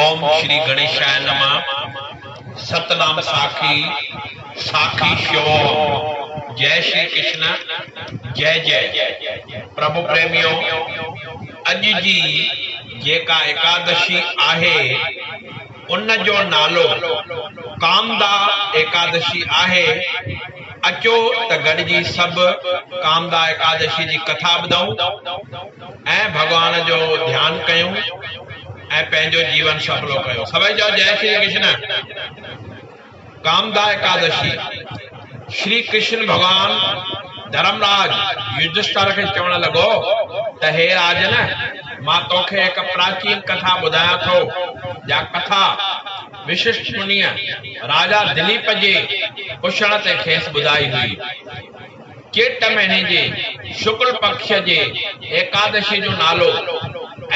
اوم شري گڻيشاء نمه ستنام ساکي ساکي شوم جئي شري ڪرشن جئي جئي پرڀو پريميو اڄ جي جيڪا ايڪادشي آهي ان جو نالو ڪامدا ايڪادشي آهي اچو ته گڏجي سڀ ڪامدا ايڪادشي جي ڪٿا ٻڌون ۽ ڀڳوان جو ڌيان ڪيون ۽ پنهنجو جيون سڦلو ڪيون. سڀئي چئو جئي شري ڪرشن. ڪامدا ايڪادشي، شري ڪرشن ڀڳوان ڌرمراج يڌشٽر کي چوڻ لڳو ته هي راجن! مان توکي هڪ پراچين ڪٿا ٻڌايان ٿو، جا ڪٿا وششٽ منيء راجا دليپ جي پڇڻ تي کيس ٻڌائي هئي. چيٽ مهيني جي شڪل پکش جي ايڪادشي جو نالو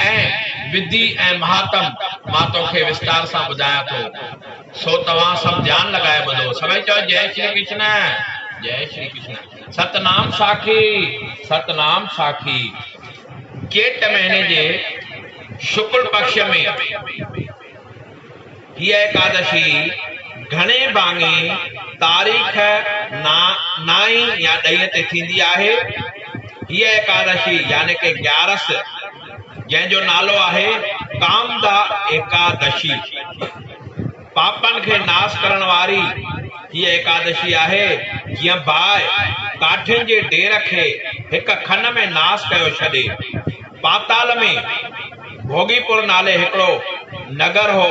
۽ وڌي ۽ مهاتم مان توکي وستار سان ٻڌايان ٿو، سو توهان سڀ ڌيان لڳائي ٻڌو. سڀئي چئو جئي شري ڪرشن، جئي شري ڪرشن، ستنام ساکي، ستنام ساکي. چيٽ مهيني جي شڪل پکش ۾. هيء ايڪادشي گهڻي ڀاڱي تاريخ نائين يا ڏهين تي ٿيندي آهي. هيء ايڪادشي يعني ڪه گيارس جنهن جو نالو آهي ڪامدا ايڪادشي. پاپن کي ناس ڪرڻ واري هيء ايڪادشي آهي، جيئن باهه ڪاٺين جي ڍير کي هڪ کن ۾ ناس ڪيو ڇڏي. پاتال ۾ ڀوڳيپور نالي هڪڙو نگر هو.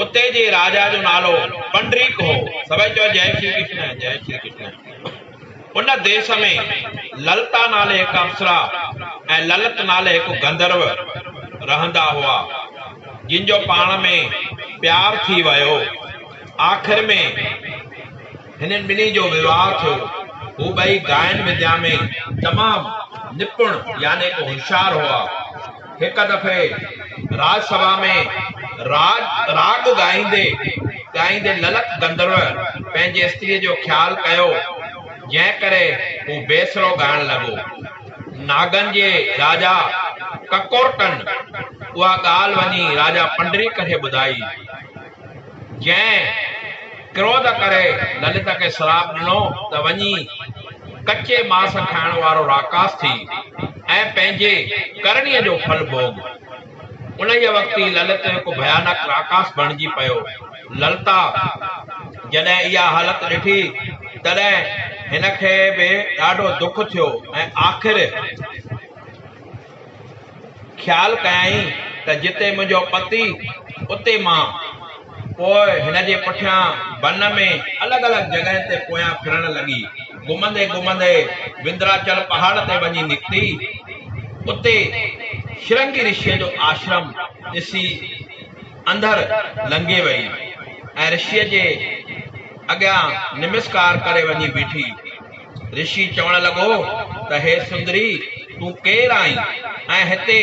اتي جي راجا جو نالو پنڊريڪ هو. سڀئي چئو جئي شري ڪرشن، جئي شري ڪرشن. ان ديس ۾ للتا نالي هڪ اپسرا ۽ للت نالي هڪ گنڌرو رهندا هئا، جن جو پاڻ ۾ پيار ٿي ويو. آخر ۾ هنن ٻنهي جو وواهه ٿيو. هو ٻئي گائن وديا ۾ تمام نپڻ يعني ڪه هوشيار هئا. هڪ دفعي راج سڀا ۾ راڄ راڳ ڳائيندي ڳائيندي للت گنڌرو پنهنجي استريء جو خيال ڪيو، جنهن ڪري هو بيسرو ڳائڻ لڳو. ناگن جي راجا ڪڪورٽن اها ڳالهه وڃي راجا پنڊريڪ کي ٻڌائي. جنهن ڪروڌ ڪري للت کي سراپ ڏنو ته وڃي ڪچي ماس کائڻ وارو راڪاس ٿي ۽ پنهنجي ڪرڻيء جو ڦل ڀوڳ. انهيء وقت ئي للت هڪ ڀيانڪ راڪاس بڻجي پيو. للتا جڏهن اها حالت ڏٺي، تڏهن هن کي به ڏاڍو دک ٿيو ۽ آخر. خيال ڪيائين ته جتي منهنجو پتي، اتي مان. پوء هن جي پٺيان بن ۾ الڳ الڳ جڳهين تي پويان ڦرڻ لڳي. گهمندي گهمندي وندراچل پهاڙ تي وڃي نڪتي. اتي شرنگي رشيء جو آشرم ڏسي اندر لنگهي وئي ۽ رشيء جي اڳيان نمسڪار ڪري وڃي بيٺي. رشي چوڻ لڳو ته هي سندري تون ڪير آهين ۽ هتي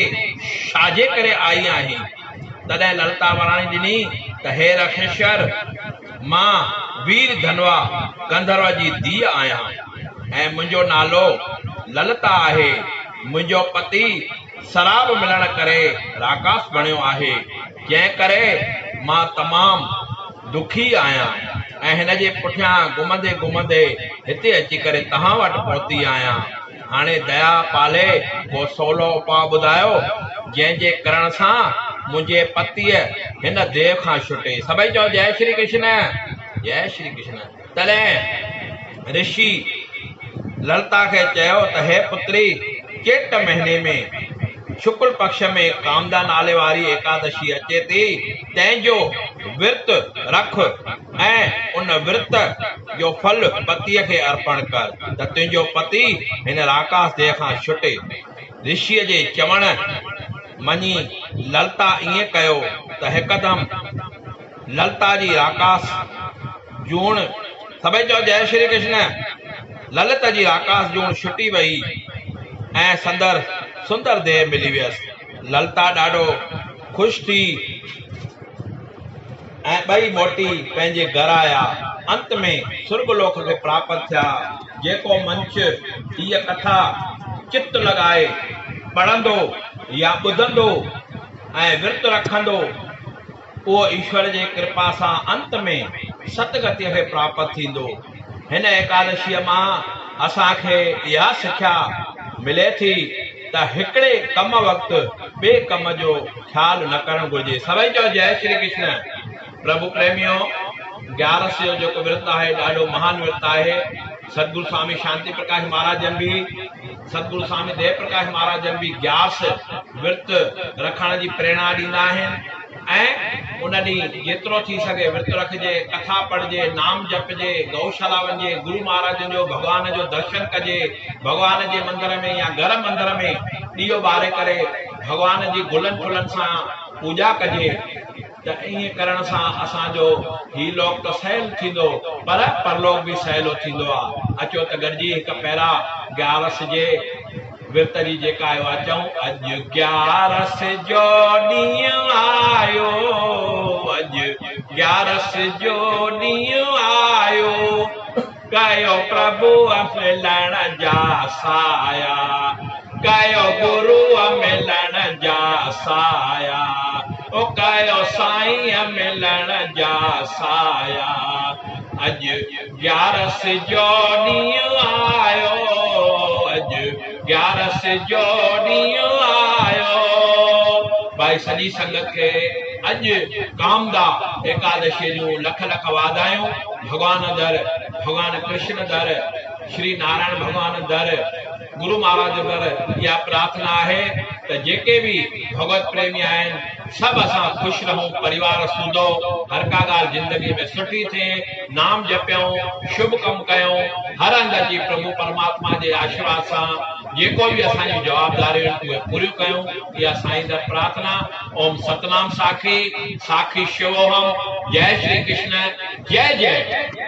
ڇاجي ڪري آئي آهين؟ تڏهن للتا وراڻي ڏني ته هي رکيشور مان وير ڌنوا گنڌرو جي ڌيء آهيان ۽ منهنجو نالو للتا آهي. منهنجو پتي سراب ملڻ ڪري راڪاس بڻيو آهي، جنهن ڪري مان تمام دکي آهيان ۽ هن جي پٺيان گهمندي گهمندي هتي اچي ڪري توهان وٽ پهتي آهيان. هاڻي ديا پالي ڪو سولو اپاء ٻڌايو، جنهن جي ڪرڻ سان منهنجي پتيء هن ديو کان ڇٽي. سڀئي چئو جئي شري ڪرشن! جئي شري ڪرشن! تڏهن رشي للتا کي چيو ته هي پتري! چيٽ مهيني ۾ شڪل پکش ۾ ڪامدا نالي واري ايڪادشي اچي ٿي، تنهن جو ورت رک ۽ ان ورت جو ڦل پتيء کي ارپڻ ڪر ته تنهنجو پتي هن راڪاس ديهه کان ڇٽي. رشيء جي چوڻ مڃي للتا ائين ڪيو ته هڪدم للتا جي راڪاس جوڻ، سڀئي چئو جئه شري ڪرشن، للت جي راڪاس جوڻ ڇٽي وئي ۽ سندر سندر ديهه ملي ويس. للتا ڏاڍو خوش ٿي ۽ ٻئي موٽي پنهنجي گهر آيا. انت ۾ سرڳ لوڪ کي پراپت ٿيا. جيڪو منڇ هيء ڪٿا چت لڳائي پڙهندو يا ٻڌندو ۽ ورت رکندو. اهو ايشور جي ڪرپا سان انت ۾ ستگتيء کي پراپت ٿيندو. هن ايڪادشيء مان اسان کي اها سکيا ملي ٿي ته هڪڙي ڪم وقت ٻئي ڪم جو خيال نه ڪرڻ گهرجي. سڀئي چئو جئه شري ڪرشن. پرڀو پريميو، گيارس جو جيڪو ورت آهي ڏاڍو مهان ورت آهي. ستگرو سوامي شانتي پرڪاش مهاراج جن به ستگرو سوامي ديو پرڪاش مهاراج جن به گيارس ورت رکڻ جي پريرڻا ڏيندا آهن ۽ ان ڏينهن جيترو ٿي سگهي ورت رکجي، ڪٿا پڙهجي، نام جپجي، گئوشالا وڃجي، گرو مهاراجن جو ڀڳوان جو درشن ڪجي، ڀڳوان جي مندر ۾ يا گهر مندر ۾ ڏيئو ٻاري ڪري ڀڳوان جي گلن ڦلن سان پوڄا ڪجي. ته ائين ڪرڻ سان اسان جو هي لوڪ ته سهل ٿيندو پر پرلوڪ به سهلو ٿيندو آ. اچو ته گڏجي هڪ پيرا گيارس جي ورت جي جيڪا آيو آ چئون. اڄ گيارس جو ڏينهن آيو اڄ گيارس جو ڏينهن آيو ڪيو پرڀوء ملڻ جا سايا ڪيو گروء ملڻ جا سايا او ڪيو سائينء ملڻ جا سايا اڄ گيارس جو ڏينهن آيو اڄ گيارس جو ڏينهن آيو ڀائي سڄي سنگت کي اڄ ڪامدا ايڪادشيء جون لک لک واڌايون ڀڳوان در ڀڳوان ڪرشن در شري نارائڻ ڀڳوان در گرو مهاراج در اها پرارٿنا آهي ته جيڪي به ڀڳوت پريمي آهن سڀ اسان خوش رهون پريوار سوڌو هر ڪا ڳالهه زندگي ۾ سٺي ٿئي نام جپيون شڀ ڪم ڪيون هر هنڌ اچي پرڀو پرماتما جي آشيرواد سان جيڪو به اسان جون جوابداريون آهن اهي پوريون ڪيون اها سائين در پرارٿنا اوم ستنام ساکي ساکي شووهم جئه شري ڪرشن جئه جئه.